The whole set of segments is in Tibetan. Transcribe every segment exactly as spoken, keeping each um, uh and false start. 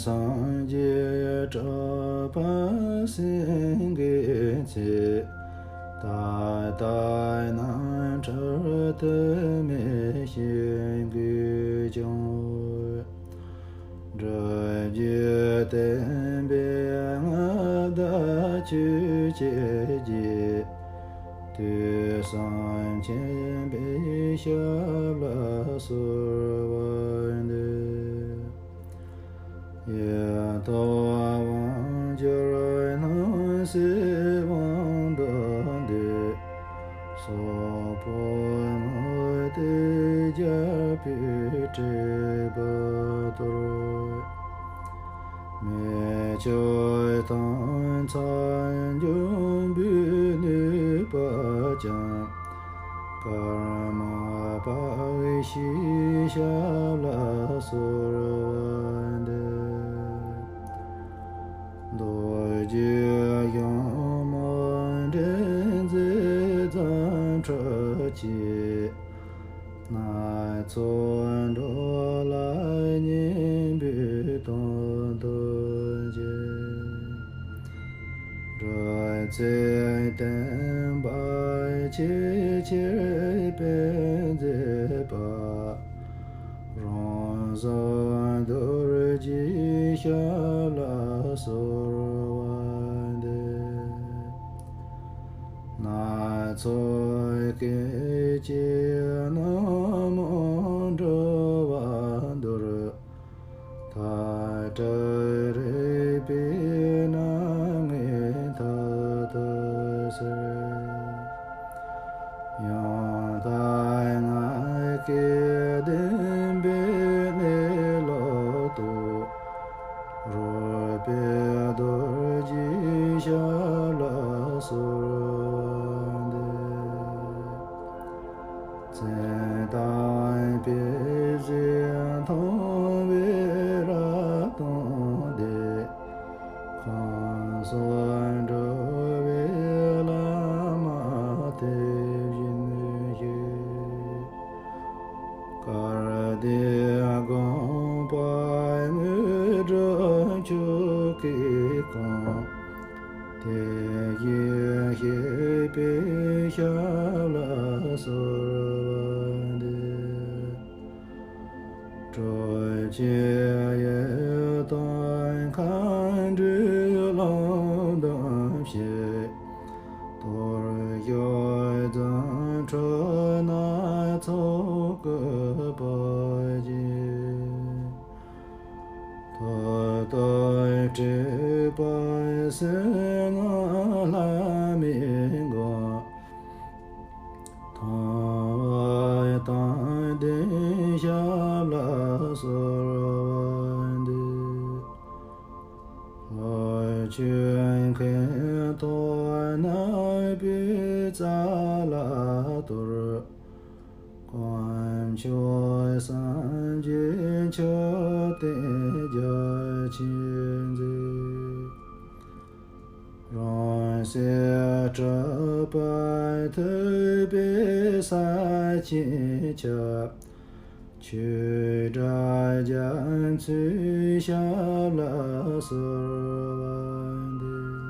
སངས་རྒྱས་གྲགས་པ་སེང་གེའི་ཚལ། ད་ལྟ་ནམ་འཁྲུལ་དུ་མེད་ཞིང་གུས་ཀྱང་། སྒྲུབ་བརྒྱུད་བསྟན་པའི་མངའ་བདག་ཆོས་ཀྱི་རྒྱལ། དུས་གསུམ་མཁྱེན་པའི་ཞབས་ལ་གསོལ་བ་འདེབས། ཡི་དྭགས་དབང་སྒྱུར་སྣང་སྲིད་དབང་བསྡུ་འདི། སོག་པོའི་དམག་དེ་རྒྱལ་པོའི་དྲེགས་པ་གཏོར། མི་བསྐྱོད་ཐང་ཚ་འཇོམས་པའི་ནུས་པ་ཅན། ཀརྨ་པཀྵིའི་ཞབས་ལ་གསོལ་བ་འདེབས། རྡོ་རྗེ་ཞང་མོ་འདྲེན་མཛད་རྫུ་འཕྲུལ་གྱིས། སྣ་ཚོགས་འགྲོ་ལ་སྙན་པའི་དོན་སྟོན་ཅིང་། སྒྲུབ་རྩེ་བསྟན་པ་ཆེས་ཆེར་སྤེལ་མཛད་པ། རང་བཟུང་རྡོ་རྗེའི་ཞབས་ལ་གསོལ་བ་འདེབས། སྣ་ཚོགས་སྐད་ཅིག་རྣམས་འགྲོ་བ་འདུལ། མཐའ་བྲལ་རིག་པའི་སྣང་བས་མཐའ་དག་གསལ། ཡང་དག་ངག་གི་བདེན་པའི་གནས་ལུགས་རྟོགས། རོལ་པའི་རྡོ་རྗེའི་ཞབས་ལ་གསོལ་བ་འདེབས། མཚན་དང་དཔེ་བྱད་མཐོང་བས་རབ་དང་བདེ། ཁམས་གསུམ་འགྲོ་བའི་ལམ་དེ་བཞིན་གཤེགས། བསྐལ་པའི་དགོངས་པ་དངོས་གྲུབ་མཆོག་གིས་བསྐང་། དེ་བཞིན་གཤེགས་པའི་ཞབས་ལ་གསོལ་བ་འདེབས། སྤྲོས་བཅས་ཡི་དྭགས་མཁའ་འགྲོའི་གླིང་དང་བཅས། གཏོར་བཤིག་རྫུ་འཕྲུལ་སྣ་ཚོགས་བཀོད་པ་བཞིན། ཐོབ་ཐང་སྤྲུལ་པ་ཕྱི་ནང་ལྷ་མིའི་མགོན། མཐོང་བ་དང་ལྡན་ཞབས་ལ་གསོལ་བ་འདེབས། ལྷོ་ཕྱོགས་མཁན་ཐོག་ནག་པོའི་རྩ་ལ་གཏོར། དཀོན་མཆོག་སངས་རྒྱས་མཆོད་རྟེན་རྒྱ་ཆེན་མཛད། རིང་བསྲེལ་སྤྲུལ་པ་ཐུབ་པའི་ས་ཆེན་ཁྱབ། ཆོས་སྒྲ་རྒྱ་མཚོའི་ཞབས་ལ་གསོལ་བ་འདེབས།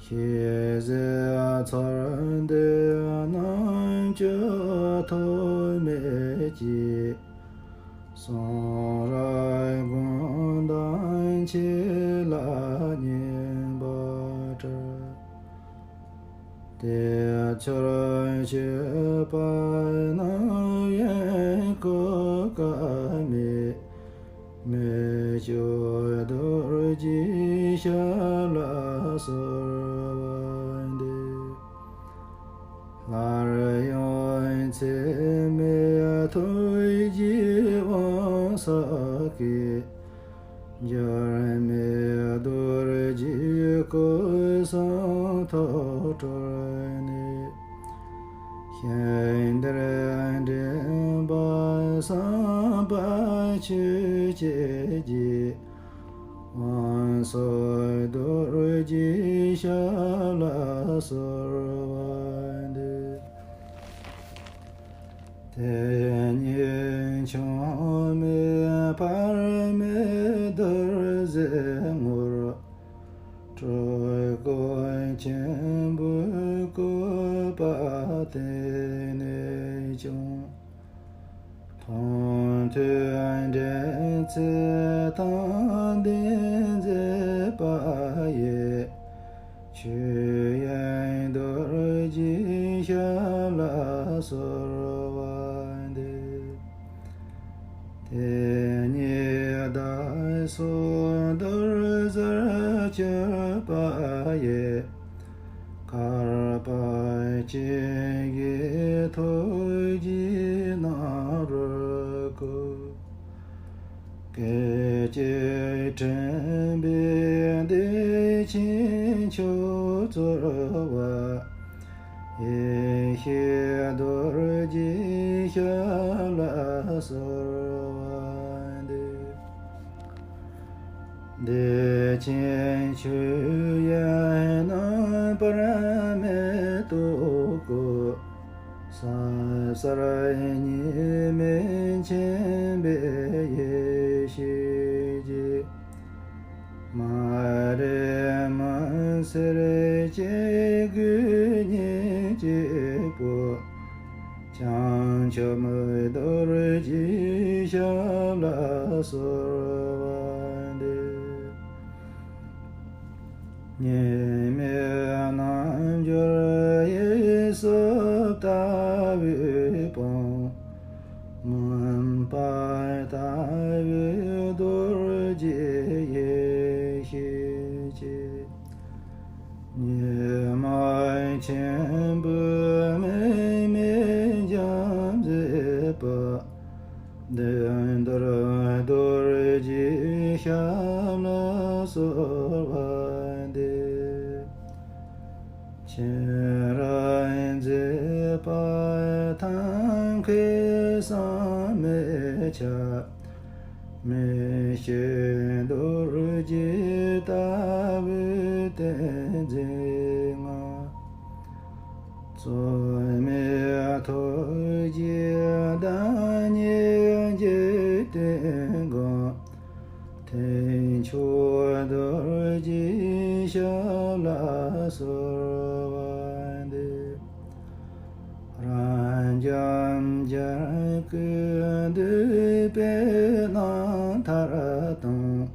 ཞལ་གཟིགས་ཚུར་འདུས་རྣམ་བཅུ་ཐོགས་མེད་ཀྱི། གསུང་རབ་དགོངས་དོན་ཆེ་ལ་སྙན་པར་སྒྲོག། དེས་ཆོས་སྤྱོད་པ་རྣམས་ཡང་གོ་སྐབས་མེད། མི་བསྐྱོད་རྡོ་རྗེའི་ཞབས་ལ་གསོལ་བ་འདེབས། སླར་ཡང་ཚད་མེད་ཐུགས་རྗེའི་དབང་ཕྱུག་གིས། འགྱུར་མེད་རྡོ་རྗེའི་སྐུ་གསུང་ཐུགས་སྤྲུལ་ནས། ཞིང་འདིར་འདྲེན་པ་བསམ་པ་ཆོས་ཀྱི་རྒྱལ། དབང་ཕྱུག་རྡོ་རྗེའི་ཞབས་ལ་གསོལ་བ་འདེབས། དེ་ཉིད་མཆོག་མེད་བར་མེད་ བརྟེན་ནས་ཀྱང་། མཐོང་ཐོས་འདྲེན་ཚུལ་དང་ལྡན་མཛད་པ་ཡི། ཆོས་དབྱིངས་རྡོ་རྗེའི་ཞབས་ལ་གསོལ་བ་འདེབས། དེ་ཉིད་བདག་སོགས་འདུལ་ཟབ་གྱུར་པ་ཡི། བསྐལ་པ་གཅིག་གི་ཐུགས་རྗེའི་སྣང་རུ་བཀོད། སྐད་ཅིག་དྲན་པས་བདེ་ཆེན་མཆོག་སྩོལ་བ། ཡེ་ཤེས་རྡོ་རྗེའི་ཞབས་ལ་གསོལ་བ་འདེབས། བདེ་ཆེན་ཆོས་དབྱིངས་རྣམ་པར་མེ་ཏོག་བཀོད། ཟབ་གསལ་གཉིས་མེད་མཁྱེན་པའི་ཡེ་ཤེས་ཀྱིས། མ་རིག་མུན་སེལ་སྐྱེ་དགུའི་གཉེན་གཅིག་པུ། བྱང་ཆུབ་རྡོ་རྗེའི་ཞབས་ལ་གསོལ་བ་འདེབས། གཉིས་མེད་རྣལ་འབྱོར་ཡིད་སྲུབས་ལྟ་བུའི་དཔུང་། མུན་པ་ལྟ་བུའི་རྡོ་རྗེའི་ཡེ་ཤེས་ཀྱིས། ཉི་མ་ཆེན་པོའི་མིག་སྨན་འཇམ་མཛད་པ། བདེན་རྡོར་རྡོ་རྗེའི་ཞབས་ལ་གསོལ་བ་འདེབས། སྤྱན་རས་མཛད་པ་ཐབས་མཁས་བསམ་མི་ཁྱབ། མི་ཤེས་རྡོ་རྗེ་ལྟ་བུའི་ཏིང་འཛིན་མངའ། རྩོལ་མེད་ཐུགས་རྗེའི་བདག་ཉིད་འཇིག་རྟེན་མགོན། ཐེག་མཆོག་རྡོ་རྗེའི་ཞབས་ལ་གསོལ་བ་འདེབས། རབ་འབྱམས་རྒྱལ་ཀུན་འདུས་པའི་རྣམ་ཐར་དང་།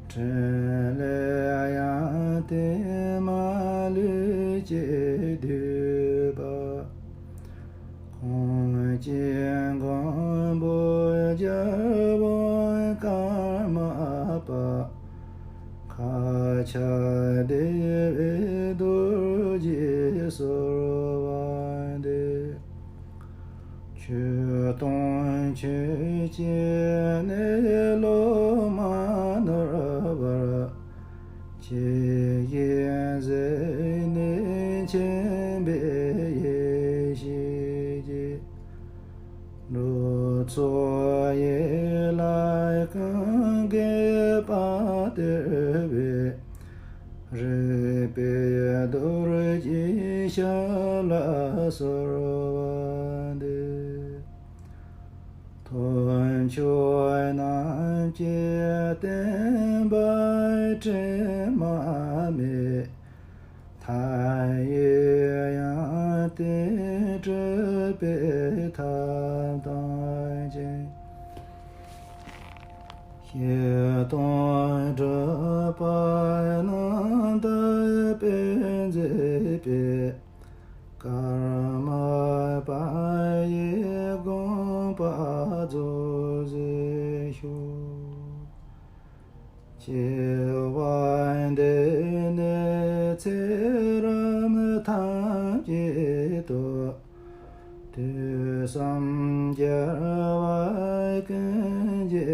ཕྲིན་ལས་ཡང་དག་མ་ལུས་ཀྱིས་བསྡུས་པ། ཁོང་ཆེན་མགོན་པོ་རྒྱལ་པོ་ཀརྨ་པ། མཁའ་ཁྱབ་བདེ་བའི་རྡོ་རྗེ་གསོལ་བ་འདེབས། ཆོས་དང་ཆོས་ཅན་ནི་བློ་མ་ནོར་བར། ཇི་བཞིན་གཟིགས་ནས་མཁྱེན་པའི་ཡེ་ཤེས་ཀྱིས། འགྲོ་ཚོགས་ཡི་ལ་ཀུན་དགའི་དཔལ་སྟེར་བའི། རིག་པའི་རྡོ་རྗེའི་ཞབས་ལ་གསོལ་བ་འདེབས། ཐུགས་མཆོག་རྣམས་ཀྱི་བརྟན་པ་དྲི་མ་མེད། མཐའ་ཡས་ཡང་དག་གྲུབ་པའི་ཐབས་དང་བཅས། བཤད་དང་སྒྲུབ་པ་རྣམས་དག་པས་མཛད་པའི། ཀརྨ་པ་ཡི་དགོངས་པ་རྫོགས་སུ་ཤོག། སྐྱེ་བ་འདི་ནས་ཚེ་རབས་ཐམས་ཅད་དུ། དུས་གསུམ་རྒྱལ་བ་ཀུན་གྱི་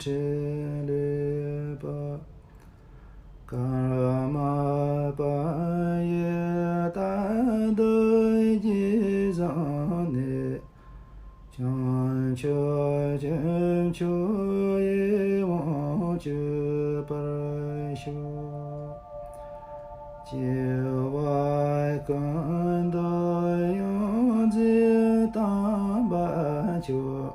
ཕྲིན་ལས་པ། ཀརྨ་པ་ཡི་རྟག་ཏུ་རྗེས་བཟུང་ནས། བྱང་ཆུབ་ཀྱི་ཕྱོགས་ཡིད་འོང་སྤྱོད་པར་ཤོག། སྐྱེ་བ་ཀུན་ཏུ་ཡོངས་འཛིན་དམ་པ་མཆོག།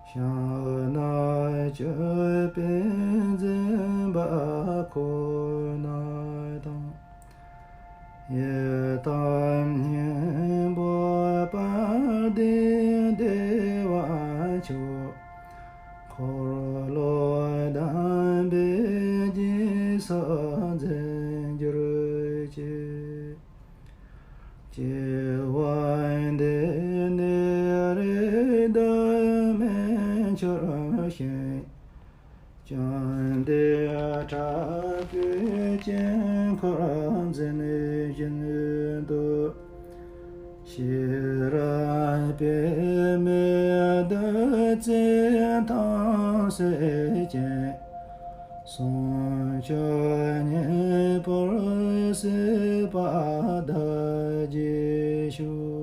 ཞིང་རྣམས་སྤྱོད་པས་འཛིན་པ་ཁོ་ན་དང་། ཡི་དམ་སྙིང་ སྐྱེ་བ་འདི་ནི་རེ་དོགས་མེད་འཆོར་ཞིང་། བཅོམ་ལྡན་དྲག་པོའི་དཀྱིལ་འཁོར་འཛིན་བཞིན་དུ། ཤེས་རབ་པདྨའི་བདུད་རྩི་མཐོང་སྲིད་ཅིང་། སྲུང་སྐྱོབ་ཉེ་བར་སྲིད་པ་དག་བགྱིད་ཤོག།